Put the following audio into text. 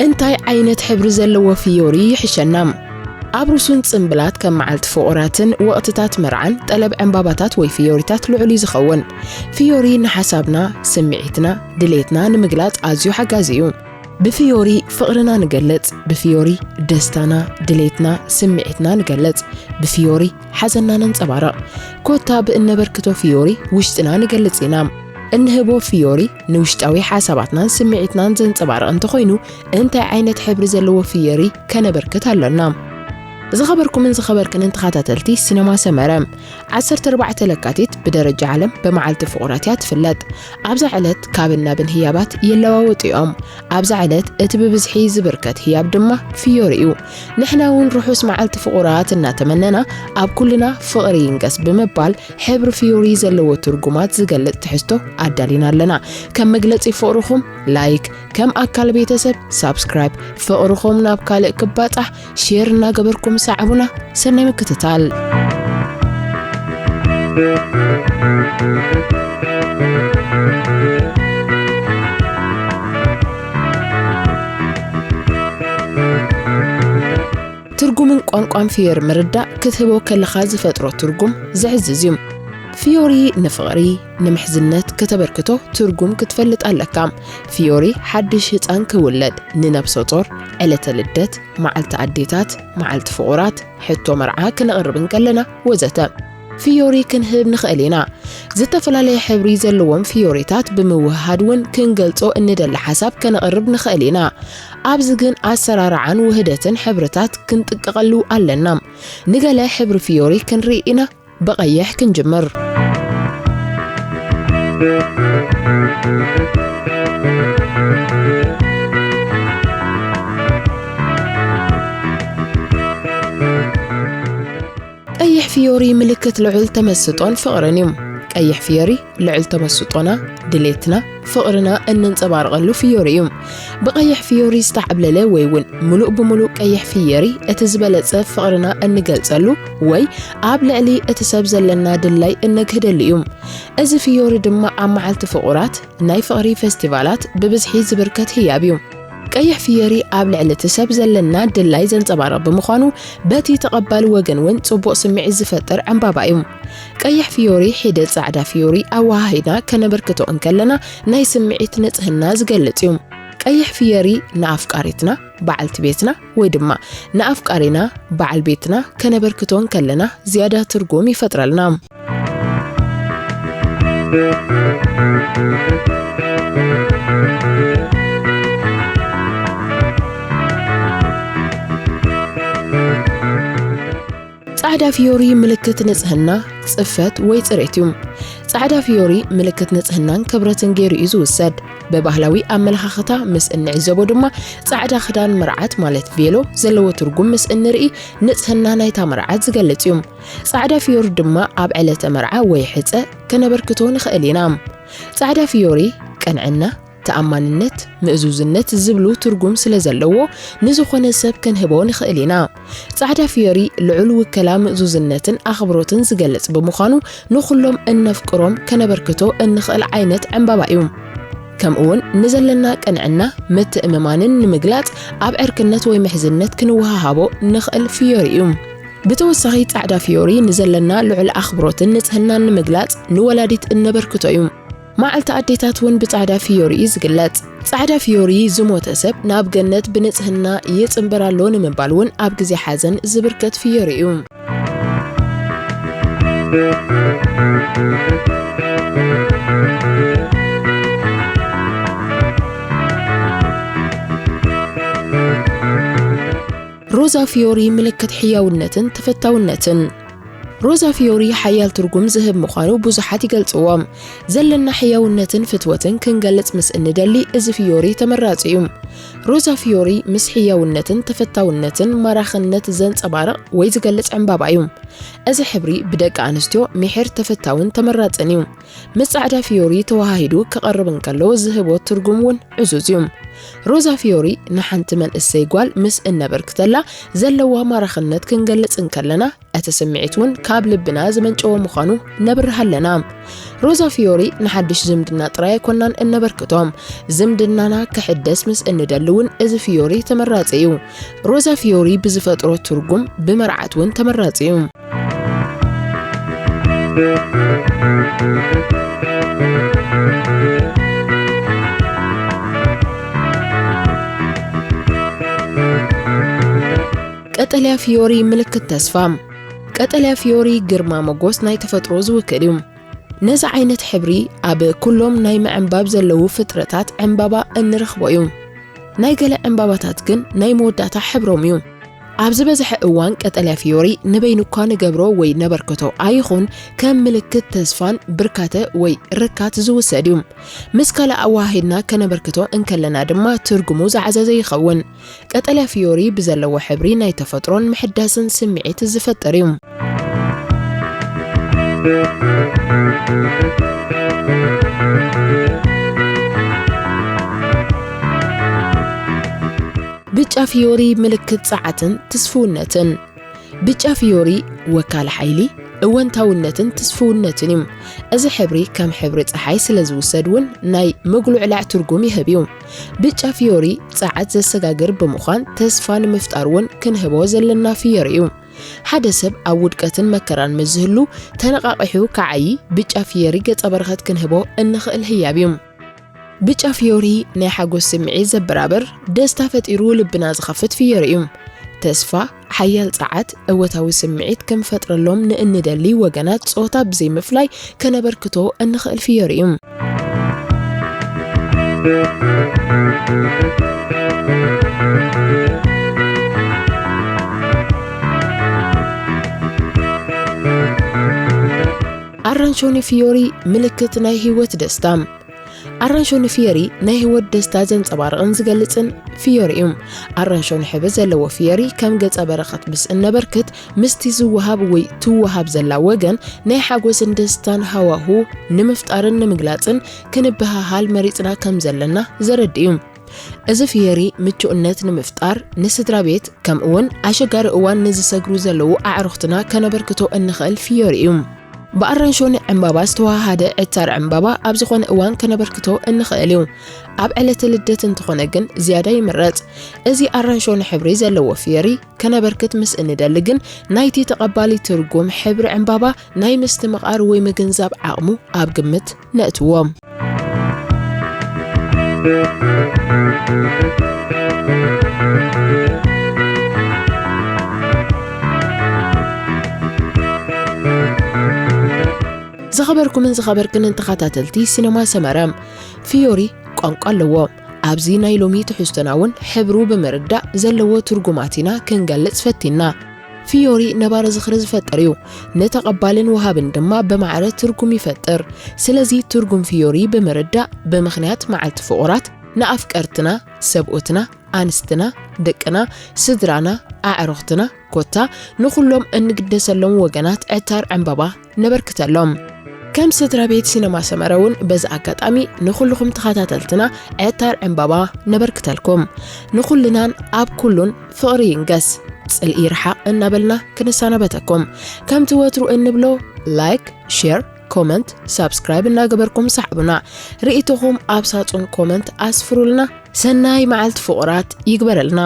እንታይ ዓይነት ሕብሪ ዘለዎ ፍዮሪ ይሕሸና? ኣብ ርሱን ጽምብላት ከም መዓልቲ ፍቑራትን ወቕትታት መርዓን፣ ጠለብ ዕምባባታት ወይ ፍዮሪታት ልዑል እዩ ዝኸውን። ፍዮሪ ንሓሳብና፣ ስምዒትና፣ ድሌትና ንምግላጽ ኣዝዩ ሓጋዚ እዩ። ብፍዮሪ ፍቕርና ንገልጽ፣ ብፍዮሪ ደስታና፣ ድሌትና፣ ስምዒትና ንገልጽ፣ ብፍዮሪ ሓዘንና ነንጸባርቕ። ኮታ ብእነበርክቶ ፍዮሪ ውሽጥና ንገልጽ ኢና። እንህቦ ፍዮሪ ንውሽጣዊ ሓሳባትናን ስምዒትናን ዘንጸባርቕ እንተኾይኑ፣ እንታይ ዓይነት ሕብሪ ዘለዎ ፍዮሪ ከነበርክት ኣሎና? ዝኸበርኩምን ዝኸበርክንን ተኸታተልቲ ሲነማ ሰመረ፣ ዓሰርተ ኣርባዕተ ለካቲት ብደረጃ ዓለም ብመዓልቲ ፍቑራት እያ ትፍለጥ። ኣብዛ ዕለት ካብን ናብን ህያባት ይለዋወጡ እዮም። ኣብዛ ዕለት እቲ ብብዝሒ ዝብርከት ህያብ ድማ ፍዮሪ እዩ። ንሕና እውን ርሑስ መዓልቲ ፍቑራት እናተመነና፣ ኣብ ኩልና ፍቕሪ ይንገስ ብምባል፣ ሕብሪ ፍዮሪ ዘለዎ ትርጉማት ዝገልጽ ትሕዝቶ ኣዳሊና ኣለና። ከም መግለጺ ፍቕርኹም ላይክ፣ ከም ኣካል ቤተሰብ ሳብስክራይብ፣ ፍቕርኹም ናብ ካልእ ክባጻሕ ሼር እናገበርኩም ሰዓቡና። ሰናይ ምክትታል። ትርጉምን ቋንቋን ፍዮሪ ምርዳእ ክትህቦ ከለኻ ዝፈጥሮ ትርጉም ዘዕዝዝ እዩ። ፍዮሪ ንፍቕሪ፣ ንምሕዝነት ከተበርክቶ ትርጉም ክትፈልጥ ኣለካ። ፍዮሪ ሓድሽ ህጻን ክውለድ፣ ንነብሰ ጾር፣ ዕለተ ልደት፣ መዓልቲ ኣዴታት፣ መዓልቲ ፍቑራት፣ ሕቶ መርዓ ክነቕርብ እንከለና ወዘተ ፍዮሪ ክንህብ ንኽእል ኢና። ዝተፈላለየ ሕብሪ ዘለዎም ፍዮሪታት ብምውህሃድ እውን ክንገልጾ እንደሊ ሓሳብ ከነቕርብ ንኽእል ኢና። ኣብዚ ግን ኣሰራርዓን ውህደትን ሕብርታት ክንጥንቀቐሉ ኣለና። ንገለ ሕብሪ ፍዮሪ ክንርኢ ኢና። ብቐይሕ ክንጅምር። ቀይሕ ፍዮሪ ምልክት ልዑል ተመስጦን ፍቕርን እዩ። ቀይሕ ፍዮሪ ልዑል ተመስጦና፣ ድሌትና፣ ፍቕርና እነንጸባርቐሉ ፍዮሪ እዩ። ብቐይሕ ፍዮሪ ዝተዓብለለ ወይ እውን ምሉእ ብምሉእ ቀይሕ ፍዮሪ እቲ ዝበለጸ ፍቕርና እንገልጸሉ ወይ ኣብ ልዕሊ እቲ ሰብ ዘለና ድላይ እነግህደሉ እዩ። እዚ ፍዮሪ ድማ ኣብ መዓልቲ ፍቑራት፣ ናይ ፍቕሪ ፌስቲቫላት ብብዝሒ ዝብርከት ህያብ እዩ። ቀይሕ ፍዮሪ ኣብ ልዕሊ እቲ ሰብ ዘለና ድላይ ዘንጸባርቕ ብምዃኑ፣ በቲ ተቐባሊ ወገን እውን ጽቡቕ ስምዒት ዝፈጥር ዕምባባ እዩ። ቀይሕ ፍዮሪ ሒደ ጻዕዳ ፍዮሪ ኣወሃሂድና ከነበርክቶ እንከለና፣ ናይ ስምዒት ንጽህና ዝገልጽ እዩ። ቀይሕ ፍዮሪ ንኣፍቃሪትና፣ በዓልቲ ቤትና፣ ወይ ድማ ንኣፍቃሪና፣ በዓል ቤትና፣ ከነበርክቶ እንከለና ዝያዳ ትርጉም ይፈጥረልና። ጻዕዳ ፍዮሪ ምልክት ንጽህና፣ ጽፈት ወይ ጽሬት እዩ። ጻዕዳ ፍዮሪ ምልክት ንጽህናን ክብረትን ገይሩ እዩ ዝውሰድ። ብባህላዊ ኣመለኻኽታ ምስ እንዕዘቦ ድማ፣ ጻዕዳ ክዳን መርዓት ማለት ቬሎ ዘለዎ ትርጉም ምስ እንርኢ፣ ንጽህና ናይታ መርዓት ዝገልጽ እዩ። ጻዕዳ ፍዮሪ ድማ ኣብ ዕለተ መርዓ ወይ ሕጸ ከነበርክቶ ንኽእል ኢና። ጻዕዳ ፍዮሪ ቅንዕና፣ ተኣማንነት፣ ምእዙዝነት ዝብሉ ትርጉም ስለ ዘለዎ፣ ንዝኾነ ሰብ ክንህቦ ንኽእል ኢና። ጻዕዳ ፍዮሪ ልዑል ውከላ፣ ምእዙዝነትን ኣኽብሮትን ዝገልጽ ብምዃኑ፣ ንኹሎም እነፍቅሮም ከነበርክቶ እንኽእል ዓይነት ዕምባባ እዩ። ከምኡውን ንዘለና ቅንዕና፣ ምትእምማንን ንምግላጽ፣ ኣብ ዕርክነት ወይ ምሕዝነት ክንወሃሃቦ ንኽእል ፍዮሪ እዩ። ብተወሳኺ፣ ጻዕዳ ፍዮሪ ንዘለና ልዑል ኣኽብሮትን ንጽህናን ንምግላጽ ንወላዲት እነበርክቶ እዩ። መዓልቲ ኣዴታት እውን ብጻዕዳ ፍዮሪ እዩ ዝግለጽ። ጻዕዳ ፍዮሪ ዝሞተ ሰብ ናብ ገነት ብንጽህና ይጽንበር ኣሎ ንምባል እውን ኣብ ግዜ ሓዘን ዝብርከት ፍዮሪ እዩ። ሮዛ ፍዮሪ ምልክት ሕያውነትን ተፈታውነትን። ሮዛ ፍዮሪ ሓያል ትርጉም ዝህብ ምዃኑ ብዙሓት ይገልጽዎ። ዘለና ሕያውነትን ፍትወትን ክንገልጽ ምስ እንደሊ፣ እዚ ፍዮሪ ተመራጺ እዩ። ሮዛ ፍዮሪ ምስ ሕያውነትን ተፈታውነትን ማራኽነት ዘንጸባርቕ ወይ ዝገልጽ ዕምባባ እዩ። እዚ ሕብሪ ብደቂ ኣንስትዮ ምሒር፣ ተፈታውን ተመራጽን እዩ። ምስ ጻዕዳ ፍዮሪ ተወሃሂዱ ክቐርብ እንከሎ ዝህቦ ትርጉም እውን ዕዙዝ እዩ። ሮዛ ፊዮሪ ንሓንቲ መንእሰይ ጓል ምስ እነበርክተላ ዘለዋ ማራኽነት ክንገልጽ እንከለና፣ እቲ ስምዒት እውን ካብ ልብና ዝመንጨወ ምዃኑ ነብርህ ኣለና። ሮዛ ፊዮሪ ንሓድሽ ዝምድና ጥራይ ኣይኮናን እነበርክቶ። ዝምድናና ክሕደስ ምስ እንደሊ እውን እዚ ፊዮሪ ተመራጺ እዩ። ሮዛ ፊዮሪ ብዝፈጥሮ ትርጉም ብመርዓት እውን ተመራጺ እዩ። ቀጠልያ ፊዮሪ ምልክት ተስፋ። ቀጠልያ ፊዮሪ ግርማ ሞጎስ ናይ ተፈጥሮ ዝውክል እዩ። ነዚ ዓይነት ሕብሪ ኣብ ኩሎም ናይ ምዕንባብ ዘለዉ ፍጥረታት ዕምባባ እንረኽቦ እዩ። ናይ ገለ ዕምባባታት ግን ናይ መወዳእታ ሕብሮም እዩ። ኣብ ዝበዝሐ እዋን ቀጠልያ ፊዮሪ ንበይኑ እኳ ንገብሮ ወይ ነበርክቶ ኣይኹን፣ ከም ምልክት ተስፋን ብርካተ ወይ ርካት ዝውሰድ እዩ። ምስ ካልእ ኣወሃሂድና ከነበርክቶ እንከለና ድማ ትርጉሙ ዝዓዘዘ ይኸውን። ቀጠልያ ፊዮሪ ብዘለዎ ሕብሪ ናይ ተፈጥሮን ምሕዳስን ስምዒት ዝፈጥር እዩ። ብጫ ፊዮሪ ምልክት ጸዓትን ትስፍውነትን። ብጫ ፊዮሪ ወካል ሓይሊ፣ እወንታውነትን ትስፍውነትን እዩ። እዚ ሕብሪ ከም ሕብሪ ጸሓይ ስለ ዝውሰድ እውን ናይ ምጉልዕላዕ ትርጉም ይህብ እዩ። ብጫ ፊዮሪ ጸዓት ዘሰጋግር ብምዃን ተስፋ ንምፍጣር እውን ክንህቦ ዘለና ፊዮሪ እዩ። ሓደ ሰብ ኣብ ውድቀትን መከራን ምስ ዝህሉ ተነቓቒሑ ክዓዪ ብጫ ፊዮሪ ገጸ በረኸት ክንህቦ እንኽእል ህያብ እዩ። ብጫ ፊዮሪ ናይ ሓጎስ ስምዒት ዘበራብር፣ ደስታ ፈጢሩ ልብና ዝኸፍት ፊዮሪ እዩ። ተስፋ፣ ሓያል ጸዓት፣ እወታዊ ስምዒት ክንፈጥረሎም ንእንደሊ ወገናት ጾታ ብዘይምፍላይ ከነበርክቶ እንኽእል ፊዮሪ እዩ። ኣራንሾኒ ፊዮሪ ምልክት ናይ ህይወት ደስታ። ኣራንሾኒ ፊዮሪ ናይ ህይወት ደስታ ዘንጸባርቕን ዝገልጽን ፊዮሪ እዩ። ኣራንሾኒ ሕብሪ ዘለዎ ፊዮሪ ከም ገጸ በረኸት ምስ እነበርክት ምስቲ ዝወሃብ ወይ ትወሃብ ዘላ ወገን ናይ ሓጎስን ደስታን ሃዋሁ ንምፍጣርን ንምግላጽን ክንበሃሃል መሪጽና ከም ዘለና ዘረድእ እዩ። እዚ ፊዮሪ ምቹእነት ንምፍጣር ንስድራ ቤት ከምኡውን ኣሸጋሪ እዋን ንዝሰግሩ ዘለዉ ኣዕሩኽትና ከነበርክቶ እንኽእል ፊዮሪ እዩ። ብኣራንሾኒ ዕምባባ ዝተዋሃደ ዕታር ዕምባባ ኣብ ዝኾነ እዋን ከነበርክቶ እንኽእል እዩ። ኣብ ዕለተ ልደት እንተኾነ ግን ዝያዳ ይምረጽ። እዚ ኣራንሾኒ ሕብሪ ዘለዎ ፊዮሪ ከነበርክት ምስ እንደሊ ግን ናይቲ ተቐባሊ ትርጉም ሕብሪ ዕምባባ ናይ ምስትምቓር ወይ ምግንዛብ ዓቕሙ ኣብ ግምት ነእትዎ። ዝኸበርኩምን ዝኸበርክንን ተኸታተልቲ ሲነማ ሰመረ፣ ፊዮሪ ቋንቋ ኣለዎ። ኣብዚ ናይ ሎሚ ትሕዝቶና እውን ሕብሩ ብምርዳእ ዘለዎ ትርጉማት ኢና ክንገልጽ ፈቲና። ፊዮሪ ነባሪ ዝኽሪ ዝፈጥር እዩ። ንተቐባልን ወሃብን ድማ ብማዕረ ትርጉም ይፈጥር። ስለዚ ትርጉም ፊዮሪ ብምርዳእ ብምኽንያት መዓልቲ ፍቑራት ንኣፍቀርትና፣ ሰብኡትና፣ ኣንስትና፣ ደቅና፣ ስድራና፣ ኣዕሩኽትና፣ ኮታ ንኹሎም እንግደሰሎም ወገናት ዕታር ዕምባባ ነበርክተሎም። ከም ስድራ ቤት ሲነማ ሰመረ እውን በዚ ኣጋጣሚ ንኹልኹም ተኸታተልትና ዕታር ዕምባባ ነበርክተልኩም። ንኹልናን ኣብ ኩሉን ፍቕሪ ይንገስ፣ ጽልኢ ይርሓቕ እናበልና ክንሰናበተኩም። ከምቲ ወትሩ እንብሎ ላይክ፣ ሼር፣ ኮመንት፣ ሳብስክራይብ እናገበርኩም ሰሓቡና። ርእይቶኹም ኣብ ሳጹን ኮመንት ኣስፍሩልና። ሰናይ መዓልቲ ፍቑራት ይግበረልና።